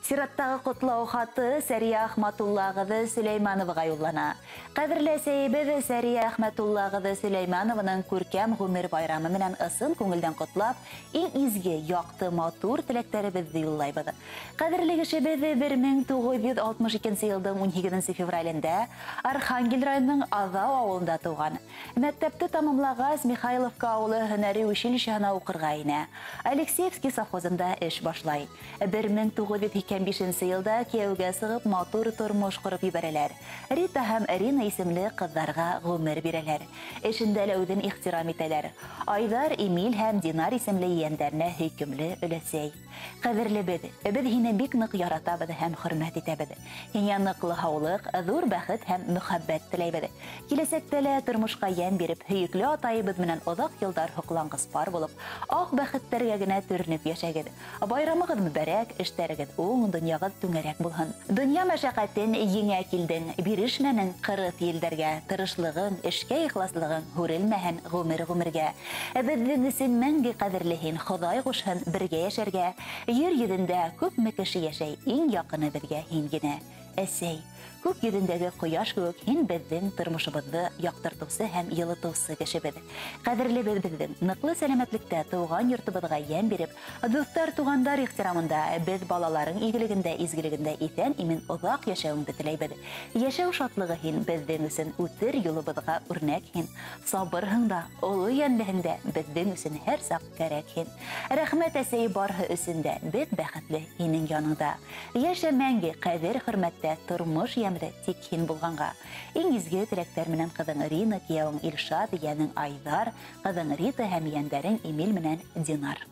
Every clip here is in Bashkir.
Сираттағы ҡотлау хаты Сәрия Әхмәтулла ҡыҙы Сөләймәноваға юллана. Ҡәҙерле әсәйебеҙ Сәрия Әхмәтулла ҡыҙы Сөләймәнованың күркәм ғүмер байрамы менән ысын күңелдән ҡотлап, иң изге, яҡты, матур теләктәребеҙҙе юллайбыҙ. Ҡәҙерле кешебеҙ 1962 йылдың 18 февралендә Архангел районының Аҙау ауылында тыуған. Мәктәпте тамамлағас, Михайловка ауылы һөнәри училищеһына уҡырға инә. Алексеевский совхозында эш башлай. 1985 йылда кейәүгә сығып, матур тормош ҡороп ебәрәләр. Рита һәм Рина исемле ҡыҙҙарға ғүмер бирәләр. Эшендә лә үҙен ихтирам итәләр. Айҙар, Эмиль һәм Динар исемле ейәндәренә һөйкөмлө өләсәй. Ҡәҙерлебеҙ, беҙ һине бик ныҡ яратабыҙ һәм хөрмәт итәбеҙ. Һиңә ныҡлы һаулыҡ, ҙур бәхет һәм мөхәббәт теләйбеҙ. Киләсәктә лә тормошҡа йәм биреп, һөйөклө атайыбыҙ менән оҙаҡ йылдар һоҡланғыс пар булып, аҡ бәхеттәргә генә төрөнөп йәшәгеҙ. Байрамығыҙ мөбәрәк, эштәрегеҙ уң, донъяғыҙ түңәрәк булһын. Донъя мәшәҡәтен еңә килдең, бирешмәнең ҡырыҫ елдәргә, тырышлығың, эшкә ихласлығың һүрелмәһен ғүмер-ғүмергә. Беҙҙең өсөн мәңге ҡәҙерле һин, Хоҙай ҡушһын бергә йәшәргә. Ер йөҙөндә күпме кеше йәшәй, иң яҡыны беҙгә һин генә. Әсәй, күк йөҙөндәге ҡояш кеүек һин беҙҙең тормошобоҙҙо яҡтыртыусы һәм йылытыусы кешебеҙ. Ҡәҙерлебеҙ беҙҙең ныҡлы сәләмәтлектә тыуған йортобоҙға йәм биреп, дуҫтар, туғандар ихтирамында беҙ балаларың игелегендә, изгелегендә иҫән-имен оҙаҡ йәшәүеңде теләйбеҙ. Йәшәү шатлығы һин беҙҙең өсөн, үтер юлыбыҙға үрнәк һин. Сабырһың да, оло йәнлеһең дә беҙҙең өсөн һәр саҡ кәрәк һин. Рәхмәт, әсәй, барыһы өсөн дә беҙ бәхетле һинең яныңда. Йәшә мәңге ҡәҙер-хөрмәттә, тормош йәмле тик һин булғанға. Иң изге теләктәр менән ҡыҙың Рина, кейәүең Илшат, йәнең Айҙар, ҡыҙың Рита һәм йәндәрең Эмиль менән Динар.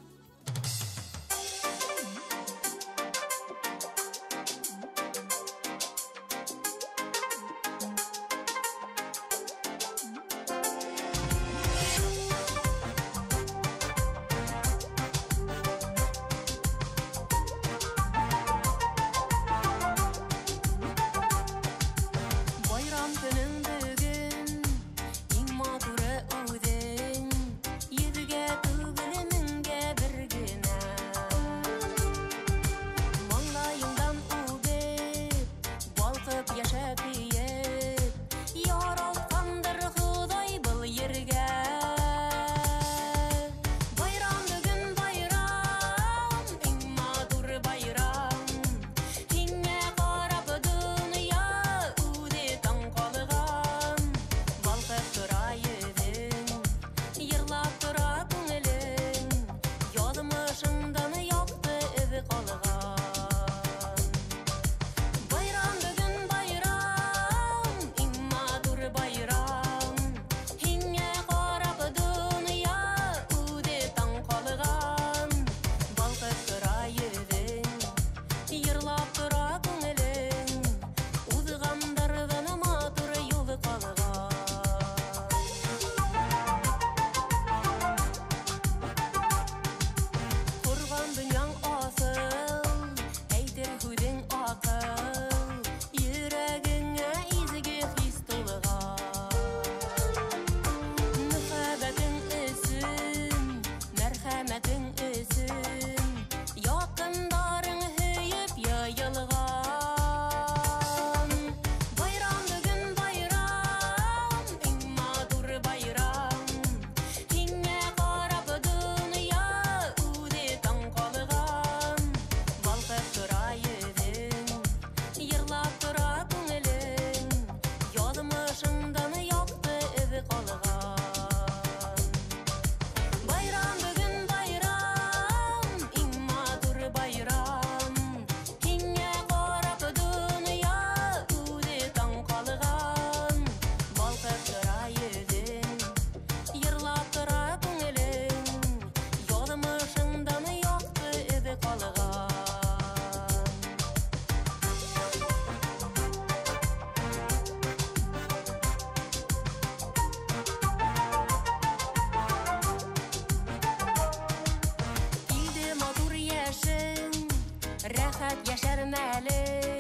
Рәхәт йәшәрмәлең.